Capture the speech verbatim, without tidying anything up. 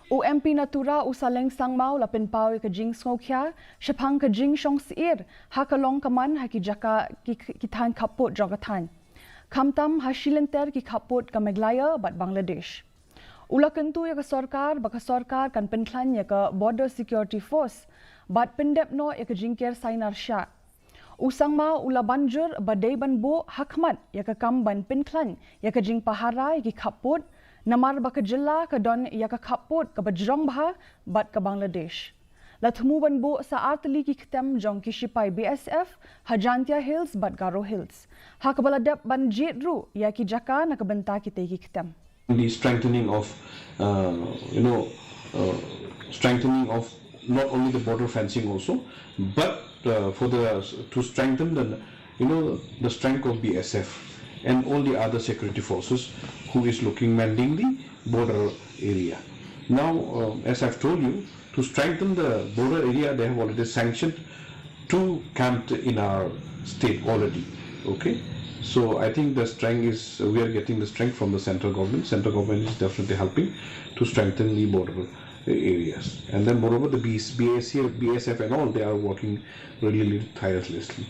U MP na Tura u Saleng Sangma u la pynpaw ïa ka jingsngewkhia shaphang ka jingshong syier ha ka long ka man ha ki jaka ki, ki thaiñ khappud jong ka thaiñ, khamtam ha shilynter ki khappud ka Meghalaya bad Bangladesh. U la kyntu ïa ka sorkar ba ka sorkar kan pynkhlaiñ ïa ka Border Security Force bad pyndep noh ïa ka jingker sainar shah. U Sangma u la ban jur ba dei ban buh hakhmat ïa ka kam ban pynkhlaiñ ïa ka jingpahara ïa ki khappud, namar ba ka jylla ka don ïa ka khappud kaba jrong bha bad ka Bangladesh. La thmu ban buh sa artylli ki ktem jong ki shipai BSF ha Jaintia Hills bad Garo Hills, ha kaba la dep ban jied ruh ïa ki jaka na ka bynta kitei ki ktem. The strengthening of, uh, you know, uh, strengthening of not only the border fencing also, but uh, for the to strengthen the, you know, the strength of BSF and all the other security forces who is looking, mending the border area. Now, uh, as I've told you, to strengthen the border area, they have already sanctioned two camps in our state already. Okay, so I think the strength is, we are getting the strength from the central government. Central government is definitely helping to strengthen the border areas. And then moreover, the BAC, BSF and all, they are working really, really tirelessly.